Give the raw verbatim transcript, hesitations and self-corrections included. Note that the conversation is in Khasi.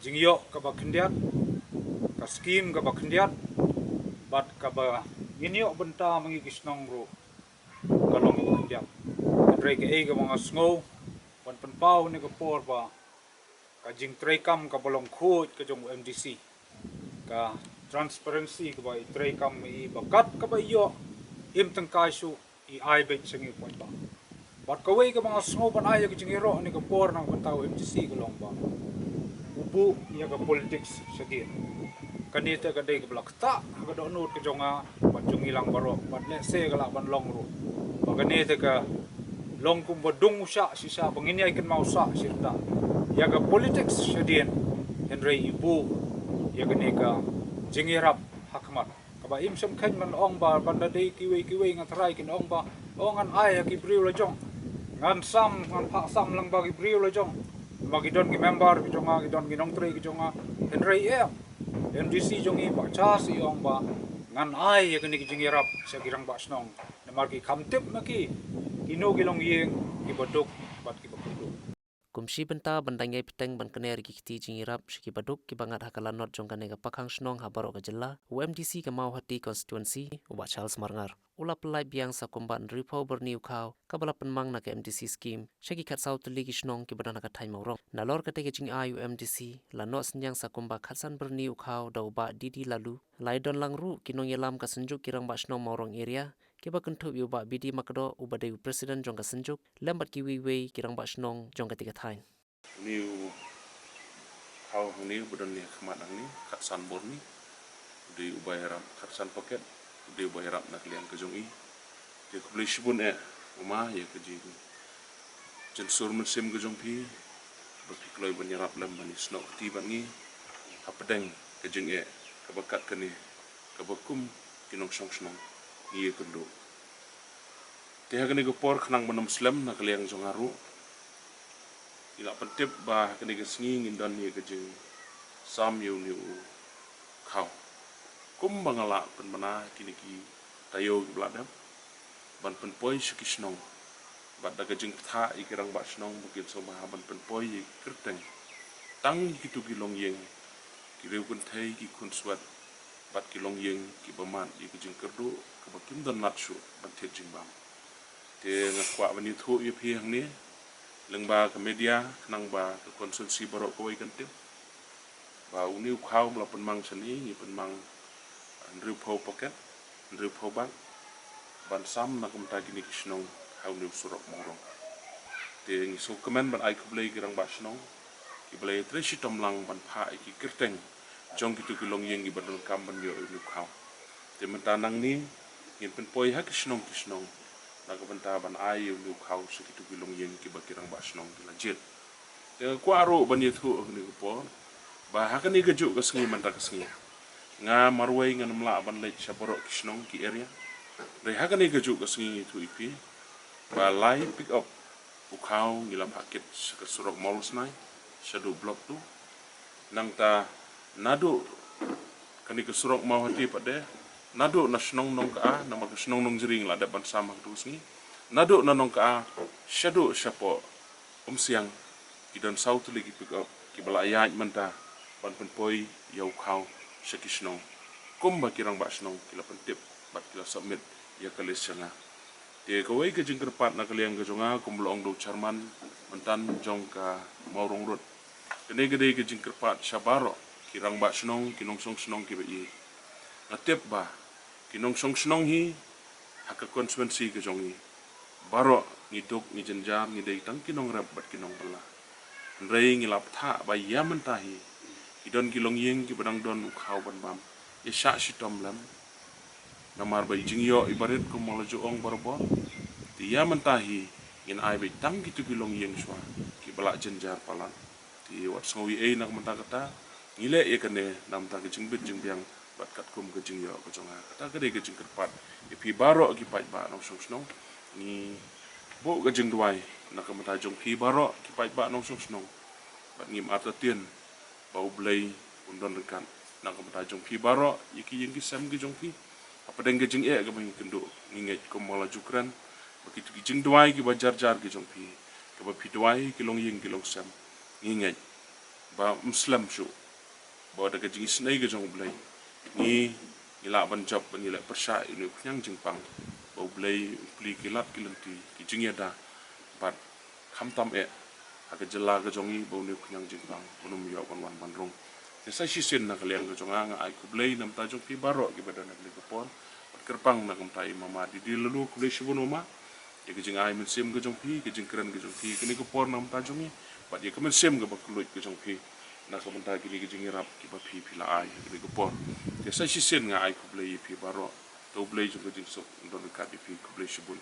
Jingïoh kaba khyndiat, ka skim kaba khyndiat, bad kaba ngin ïoh bynta ma ngi ki shnong ruh ka long kaba khyndiat. Hynrei kaei kaba nga sngew ban pynpaw ha kane ka por ba ka jingtreikam kaba long khuid ka jong u M D C, ka transparency kaba i treikam, i ba kat kaba ïoh, im tyngkai shuh, i ai beit sha ngi u paidbah. Bad kawei kaba nga sngew ban ai ïa ka jingïaroh ha kane ka por na ka bynta u M D C ka long ba u buh ïa ka politics shadien. Kane te ka dei kaba la ktah ha ka dohnud ka jong nga bad jong ngi lang baroh, bad lehse ka lah ban long ruh ba kane te ka long kumba dung u shah shisha ba ngin ïai kynmaw sah shi rta ïa ka politics shadien. Hynrei i buh ïa kane ka jingïarap ha khmat. Kaba im shym kheiñ ban ong ba ban da dei kiwei kiwei, nga tharai kin ong ba, oh, ngan ai ha ki briew la jong, ngan sam, ngan phah sam lang ba ki briew la jong, ba ki don ki member ki jong nga, ki don ki nongtrei ki jong nga. Hynrei em, M D C jong i Bah Charles i ong ba ngan ai ïa kane ka jingïarap sha ki rangbah shnong, namar ki kham tip ma ki kino ki longïing kiba duk bad kiba kyrduh. Kum shi bynta ban dang ïai bteng ban kner ïa ki kti jingïarap sha kiba duk kiba ngat ha ka lanot jong kane ka pakhang shnong ha baroh ka jylla, u M D C ka Mawhati constituency, u Bah Charles Marngar, u la pyllait biang sa kumba hynriewphew byrni u khaw kaba la pynmang na ka M D C scheme sha ki khatsaw tylli ki shnong kiba don ha ka thaiñ Mawrong. Nalor katei ka jingai, u M D C la noh synñiang sa kumba khatsan byrni u khaw da u Bah D D Laloo. La ïadon lang ruh ki nongïalam ka Synjuk ki Rangbah Shnong Mawrong Area, kiba kynthup ïa u Bah B D Makdoh, uba dei u president jong ka Synjuk, lem bad kiwei kiwei ki rangbah shnong jong katei ka thaiñ. Une u khaw hangne uba don ha khmat hangne, khatsan bor ne, u dei uba ïarap, khatsan paket, u dei uba ïarap na ka liang ka jong i. Te khublei shibun eh, u ma, ïa ka jing, jingsur mynsiem ka jong phi, ba phi kloi ban ïarap lem ban ïasnoh kti bad ngi hapdeng ka jingeh kaba kat kane, kaba kum ki nongshong shnong ngi ïakynduh. Te ha kane ka por, khnang ban ym slem na ka liang jong nga ruh, ngi la pyntip ba ha kane ka sngi ngin don ïa ka jingsam ïa une u khaw. Kumba nga la pynbna kine ki taïew kiba la dep, ban pynpoi sha ki shnong, bad da ka jingbthah ïa ki rangbah shnong ba kin sngewbha ban pynpoi ïa ki kyrteng, tang kito ki longïing, ki riew kynthei, ki khunswet, bad ki longïing kiba mad ïa ka jingkyrduh kaba kim don lad shuh ban thied jingbam. Te nga kwah ban ïathuh ïa phi hangne lyngba ka media, khnang ba ka constituency baroh kawei kan tip ba une u khaw ba la pynmang shane, ngi pynmang hynriewphew paket, hynriewphew bag, ban sam na ka bynta kine ki shnong ha une u surok Mawrong. Te ngi sngewkmen ban ai khublei ki rangbah shnong kiba la ïatrei shitom lang ban phah ïa ki kyrteng jong kito ki longïing kiba donkam ban ïoh ïa une u khaw. Te mynta nangne ngin pynpoi ha ki shnong ki shnong na ka bynta ban ai ïa une u khaw sha kito ki longïing kiba ki rangbah shnong ki la jied. Te nga kwah ruh ban ïathuh ha kane ka por ba ha kane kajuh ka sngi mynta ka sngi, nga marwei ngan ym lah ban leit sha baroh ki shnong ki area. Hynrei ha kane kajuh ka sngi ngi ïathuh ïa phi ba lai pick up u khaw ngi la phah kit sha ka surok Mawlasnai, shaduh Block two. Nangta naduh kane ka surok Mawhati pat de, naduh na shnong Nongka, namar ka shnong Nongjri ngi la dep ban sam ha kato ka sngi, naduh na Nongka shaduh shapoh Umsiang, ki don saw tylli ki pick up kiba la ïaid mynta ban pynpoi ïa u khaw sha ki shnong, kumba ki rangbah shnong ki la pyntip bad ki la submit ïa ka list sha nga. Te kawei ka jingkyrpad na ka liang ka jong nga, kumba la ong da u chairman mynta jong ka Mawrong Road, kane ka dei ka jingkyrpad sha baroh ki rangbah shnong, ki nongshong shnong kiba ïeit. Nga tip ba ki nongshong shnong hi ha ka constituency ka jong ngi, baroh ngi duk, ngi jynjar, ngi dei tang ki nongrep bad ki nongbylla. Hynrei ngi la bthah ba ïa mynta hi ki don ki longïing kiba dang don u khaw ban bam, ïa shah shitom lem. Namar ba i jingïoh iba rit, kumba la ju ong barabor. Te ïa mynta hi ngin ai beit tang kito ki longïing shuwa kiba la jynjar palat. Te wat sngew ei ei na ka bynta kata, ngi leh ïa kane na ka bynta ka jingbit jingbiang bad katkum ka jingïoh ka jong nga. Kata ka dei ka jingkyrpad ïa phi baroh ki paidbah nongshong shnong. Ngi buh ka jingduwai na ka bynta jong phi baroh ki paidbah nongshong shnong, bad ngim artatien ba U Blei un don ryngkat na ka bynta jong phi baroh, ïa ki ïing ki sem ki jong phi. Hapdeng ka jingeh kaba ngi kynduh, ngi ngeit kumba la ju kren ba kito ki jingduwai kiba jar jar ki jong phi, kaba phi duwai ki longïing ki longsem, ngi ngeit ba ym slem shuh ba da ka jingisynei ka jong U Blei ngi, ngi lah ban jop ban ïaleh pyrshah ïa une u khñiang jingpang, ba U Blei u plie ki lad ki lynti, ki jingïada, bad khamtam eh ha ka jylla ka jong ngi ba une u khñiang jingpang un ym ïoh ban wan ban rung. Te sa shisien na ka liang ka jong nga, nga ai khublei na ka bynta jong phi baroh kiba don ha kane ka por, bad kyrpang na ka bynta i Mama Didi Laloo, khublei shibun Mama ïa ka jingai mynsiem ka jong phi, ka jingkren ka jong phi ha kane ka por na ka bynta jong ngi, bad ïa ka mynsiem kaba kylluid ka jong phi na ka bynta kine ka jingïarap kiba phi, phi la ai ha kane ka por. Te sa shisien nga ai khublei ïa phi baroh. To U Blei jong ka jingsuk un don ryngkat ïa phi. Khublei shibun.